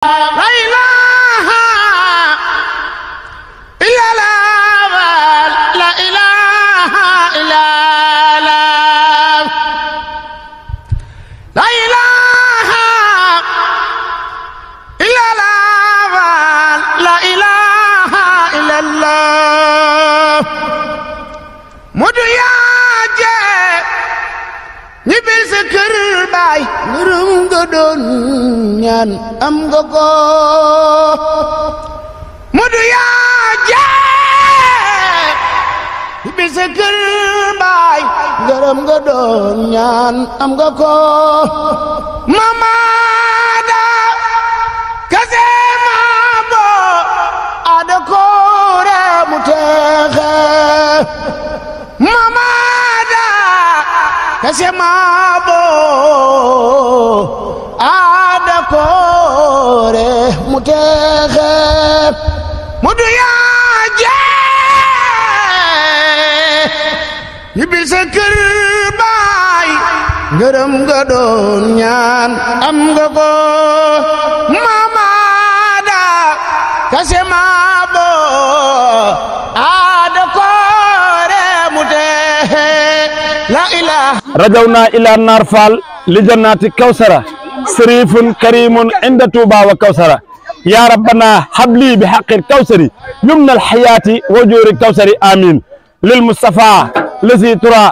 La ilaha illallah, la ilaha illallah, la ilaha illallah, la ilaha illallah. Modu yaa je ñibbil sa kër baay ngërëm nga doon ñaan am nga ko. Modu yaa je ñibbil sa kër baay ngërëm nga doon ñaan am nga ko. Mamada kase maabo ada ko re mu teexe. Mamada kase maabo ada ko re mu teexe. Modu yaa jee ñibbil sa kër baay ngërëm nga doon ñaan am nga ko. Mamada kase maabo ada ko re mu teexe. La ilaha رجونا إلى النار فال لجنات كوثرة شريف كريم عند توبة وكوثرة يا ربنا هب لي بحق الكوثر يمن الحياة وجور الكوثر آمين للمصطفى الذي ترى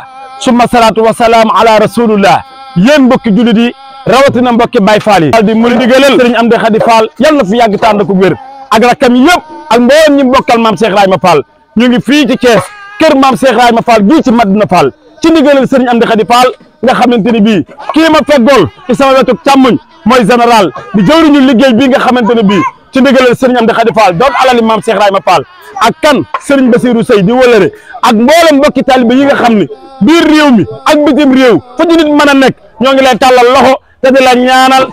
ثم صلاة وسلام على رسول الله yéen mbokki jullit yi rawatina mbokki Baay Faal yi di mu digalal Sëriñ Amdi Xadi Fall yàlla na fi yàgg tànd ko wér ak rakam yëpp ak mboolem ñi bokkal maam Cheikh Ibrahima Fall ñu ngi fii ci Thiès kër maam Cheikh Ibrahima Fall gii ci Madina Fall ci ndigalal Sëriñ Amdi Xadi Fall nga xamante ni bii kii ma feggool ci sama wetu càmmuñ mooy général di jëwriñu liggéey bii nga xamante ne bii ci ndigalal Sëriñ Amdi Xadi Fall doon alali maam Cheikh Ibrahima Fall ak kan Sëriñ Basiru Sey di wëlëre ak mboolem mbokki taalibe yi nga xam ne biir réew mi ak bitim réew fa ci nit mën a nekk ñoo ngi lay tàllal loxo te di la ñaanal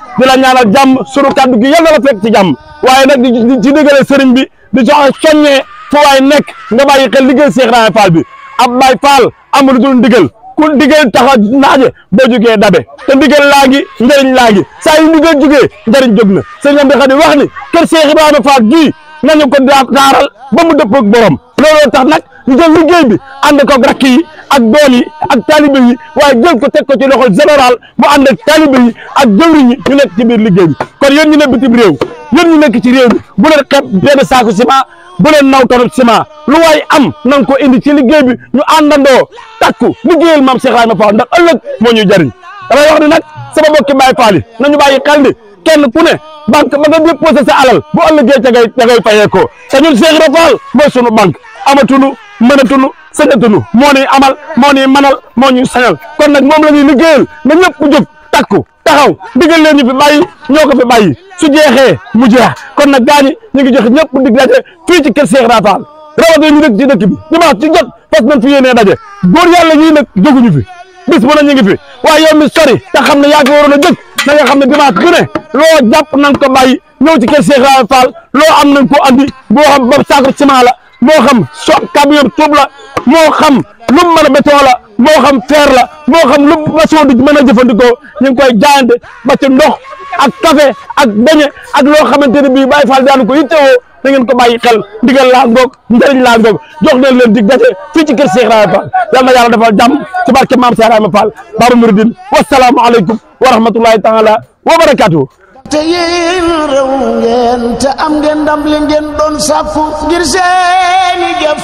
jàmm sunu kàddu gi yàlla la fekk ci jàmm waaye nag di ci ndigalal sëriñ bi di joxe soññee fu waay nekk nga bàyyi xel liggéey Cheikh Ibrahima Fall bi ab Baay Fall amul dul ndigal ku ndigal taxa naaje boo jugee dabe te ndigal laa ngi njëriñ laa ngi saa yu ndigal jugee njëriñ jóg na Sëriñ Amdi Xadi wax ni kër Cheikh Ibrahima Fall gii nañu ko daaral ba mu dëppoo ak borom looloo tax nag ñu jël liggéey bi ànd ko ak rakk yi ak doom yi ak taalibe yi waaye jël ko teg ko ci loxol général mu ànd ak taalibe yi ak jëwriñ yi ñu nekk ci biir liggéey bi kon yéen ñu ne bitim réew yéen ñu nekk ci réew bi bu leen xeeb benn saaku ciment bu leen naw tonut ciment lu waay am na nga ko indi ci liggéey bi ñu àndandoo takku liggéeyal maam Cheikh Ibrahima Fall ndax ëllëg moo ñuy jariñ damay wax ni nag sama bokki Baay Faal yi nañu bàyyi xel ni kenn ku ne banque ba nga déposé sa alal bu ëllëgee ca ngay fayee ko te ñun Cheikh Ibrahima Fall mooy sunu banque amatunu mënatunu sañatunu moo ñuy amal moo ñuy manal moo ñuy sañal kon nag moom la ñuy liggéeyal na ñëpp jóg takku taxaw digal leen ñu fi bàyyi ñoo ko fi bàyyi su jeexee mu jeex kon nag gaañi ñu ngi joxe ñëpp dig daje fii ci kër Cheikh Ibrahima Fall rawatina ñu dëkk ci dëkk bi dimanche ci jot fas nañ fi yéenee daje góor yàlla ñii nag jóguñu fi bis bu ne ñu ngi fi waaye yow mi sori te xam ne yaa ngi waroon a jëkk na nga xam ne dimanche bu ne loo jàpp nañ ko bàyyi ñëw ci kër Cheikh Ibrahima Fall loo am nañ ko andi boo xam ba saako ciment la moo xam camion tuub la moo xam lu mu mën a béton la moo xam fer la moo xam lu maçon di mën a jëfandikoo ñu ngi koy jaayante ba ci ndox ak café ak beñe ak loo xamante ne bii Baay Fall daanu ko yittewoo da ngeen ko bàyyi xel ndigal laa ngoog njëriñ laa ngoog jox leen leen dig daje fii ci kër Cheikh Ibrahima Fall yal na yàlla defal jàmm ci barke maam Cheikh Ibrahima Fall Babu Mouridine wasalaamu aleykum wa rahmatullahi taala wa barakatuhu te yéen réew ngeen te am ngeen ndam li ngeen doon sàkku ngir seeni jëf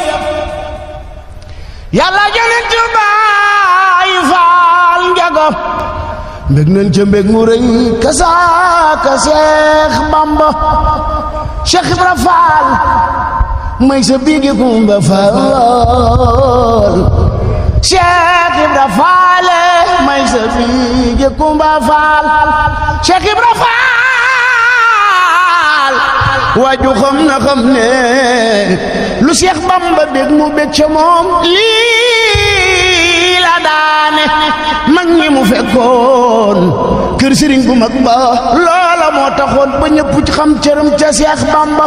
yàlla yonent Baay Faal njaga mbég nañ ca mbég mu rëy kasaaka Seex Bamba Cheikh Ibra Faal may sa biigi Kumba Faal Cheikh Ibra Faal may sa biigi Kumba Faal Cheikh Ibra Faal waaju xam na xam ne lu Cheikh Bamba bég mu bég ca moom lii la daane mag ñi mu fekkoon kër sëriñ bu mag ba loola moo taxoon ba ñëpp ci xam cëram ca Cheikh Bamba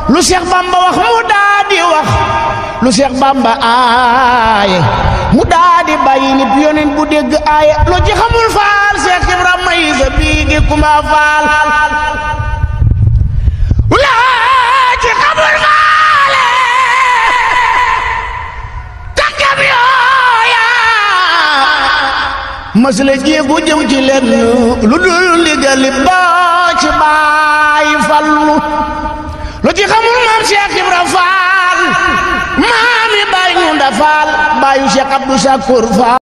lu Cheikh Bamba wax mu daa di wax lu Cheikh Bamba aaye mu daa di bàyyi nit yonent bu dégg aaye lu ci xamul faal Cheikh Ibrahima yi sa biigi Kumba Faal masula jéegu jëm ci lenn lu dul ndigali boo ci baay fallu lu ci xamul maam Cheikh Ibra Fall maami baay Ngunda Fall baayu Cheikh Abdou Sakour Fall